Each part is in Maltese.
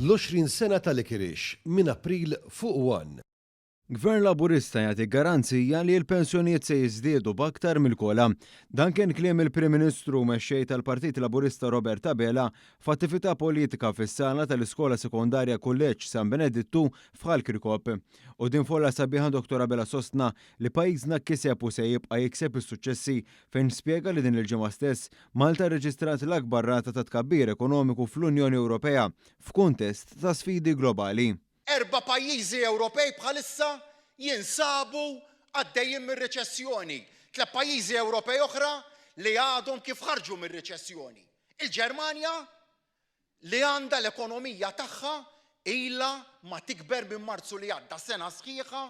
L-20 sena ta' Licorice minn April fuq one. Gvern Laburista jagħti garanzija li l-pensjonijiet se jiżdiedu b'aktar mill-COLA. Dan kien kliem il-Prim Ministru u Mexxej tal-Partit Laburista Robert Abela f'attività politika fis-sala tal-Iskola Sekondarja Kulleġġ San Benedittu f'Ħal Kirkop. Quddiem folla sabiħa Dottor Abela sostna li pajjiżna kiseb u se jibqa' jikseb is-suċċessi fejn spjega li din il-ġimgħa stess Malta rreġistrat l-akbar rata ta' tkabbir ekonomiku fl-Unjoni Ewropea f'kuntest ta' sfidi globali. Erba' pajjiżi Ewropej bħalissa jinsabu għaddejjin minn riċessjoni. Tlett pajjiżi Ewropej oħra li għadhom kif ħarġu mir-riċessjoni. Il-Ġermanja, li għandha l-ekonomija tagħha ilha ma tikber minn Marzu li għadda, sena sħiħa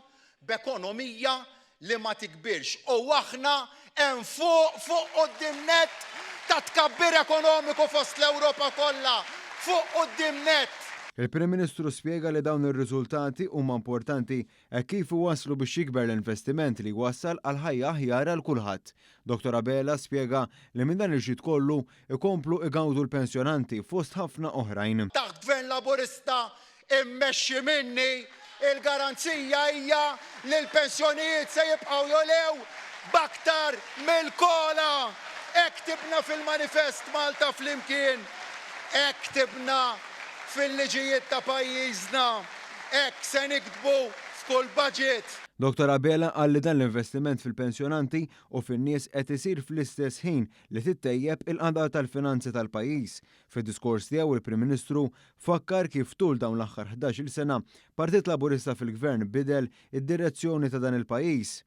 b'ekonomija li ma tikbirx u aħna hemm fuq, fuq quddiem nett ta' tkabbir ekonomiku fost l-Ewropa kollha, fuq quddiem nett. Il-Prim Ministru spjega li dawn ir-riżultati huma importanti hekk kif iwasslu biex jikber l-investiment li jwassal għal ħajja aħjar għal kulħadd. Dottor Abela spjega li minn dan il-ġid kollu jkomplu igawdu l-pensjonanti fost ħafna oħrajn. Taħt Gvern Laburista Immexxi minni, il-garanzija hija li l-pensjonijiet se jibqgħu jogħlew b'aktar mill-COLA. Hekk ktibna fil-manifest Malta Flimkien, hekk ktibna fil-liġijiet ta' pajjiżna, hekk se niktbu f'kull budget. Dottor Abela qal li dan l-investiment fil-pensjonanti u fin-nies qed isir fl-istess ħin li tittejjeb il-qagħda tal-finanzi tal-pajjiż. Fid-diskors tiegħu il-Prim Ministru Fakkar kif tul dawn l-aħħar 11-il sena, Partit Laburista fil-Gvern bidel id-direzzjoni ta' dan il-pajjiż.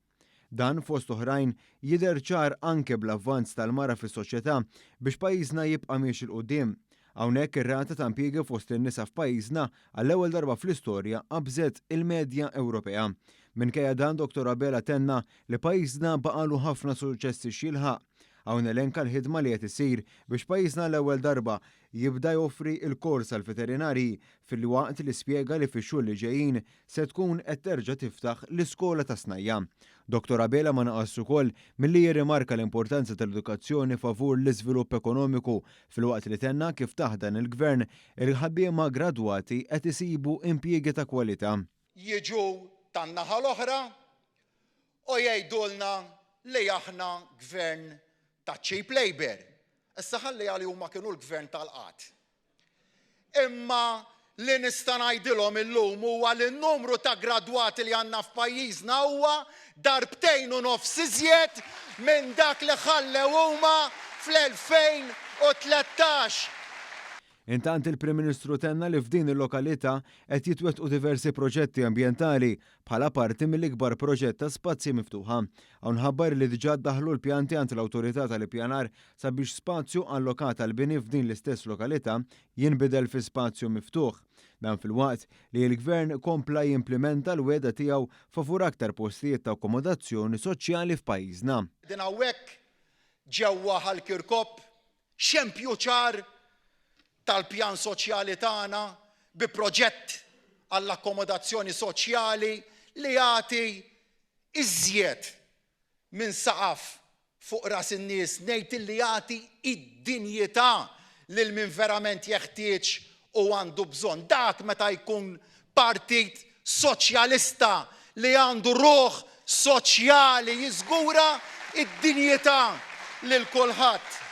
Dan, fost oħrajn, jidher ċar anke bl-avvanz tal-mara fis-soċjetà biex pajjiżna jibqa' miexi 'l quddiem. Hawnhekk ir-rata ta' impjiegi fost in-nisa f'pajjiżna għall-ewwel darba fl-istorja qabżet il-medja Ewropea. Minkejja dan Dottor Abela tenna li pajjiżna baqagħlu ħafna suċċessi x'jilħaq. Hawn elenka l-ħidma li qed issir biex pajjiżna għall-ewwel darba jibda joffri l-kors għall-veterinarji filwaqt li spjega li fix-xhur li ġejjin se tkun qed terġa' tiftaħ l-iskola tas-snajja'. Dottor Abela ma naqasx ukoll milli jirrimarka l-importanza tal-edukazzjoni favur l-iżvilupp ekonomiku filwaqt li tenna kif taħt dan il-Gvern il-ħaddiema gradwati qed isibu impjiegi ta' kwalità. Jiġu tan-naħa l-oħra u jgħidulna li aħna gvern ta' cheap labour. Issa ħalli għali huma kienu l-gvern tal-qgħad. Imma li nista' ngħidilhom illum huwa li n-numru ta' gradwati li għandna f'pajjiżna huwa darbtejn u nofs iżjed minn dak li ħallew huma fl-2013. Intant il-Prim Ministru tenna li f'din il-lokalità qed jitwettqu diversi proġetti ambjentali bħala parti mill-ikbar proġett ta' spazji miftuħa. Hawn ħabbar li diġà ddaħħlu l-pjanti għand l-Awtorità tal-Ippjanar sabiex spazju allokat għall-bini f'din l-istess lokalità jinbidel fi spazju miftuħ. Dan filwaqt li l-Gvern kompla jimplimenta l-wegħda tiegħu favur aktar postijiet ta' akkomodazzjoni soċjali f'pajjiżna. Qegħdin hawnhekk ġewwa Ħal Kirkop Xempju ċar tal-pjan soċjali tagħna bi proġett għall-akkomodazzjoni soċjali li jagħti iżjed minn saqaf fuq ras in-nies, ngħid illi jagħti d-dinjità lil min verament jeħtieġ u għandu bżonn. Dak meta jkun partit soċjalista li għandu ruħ soċjali jiżgura d-dinjità lil kulħadd.